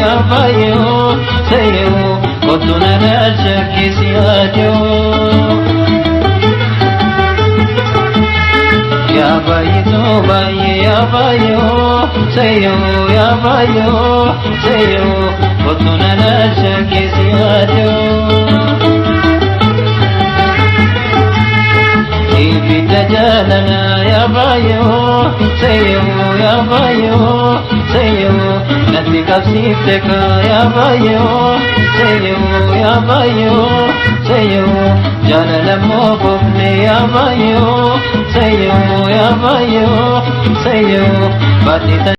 yaa baay'ee sayyoo kottu na dhalcha keessi yaadoo. Yaa baay'ee baay'ee yaa baay'ee sayyoo yaa baay'ee sayyoo kottu na dhalcha keessi yaadoo. Ibidda jaalala yaa baay'ee sayyoo yaa baay'ee sayyoo natti qabsiifte kaa yaa baay'ee sayyoo yaa baay'ee sayyoo jaalala moo kofne yaa baay'ee sayyoo yaa baay'ee sayyoo baatee.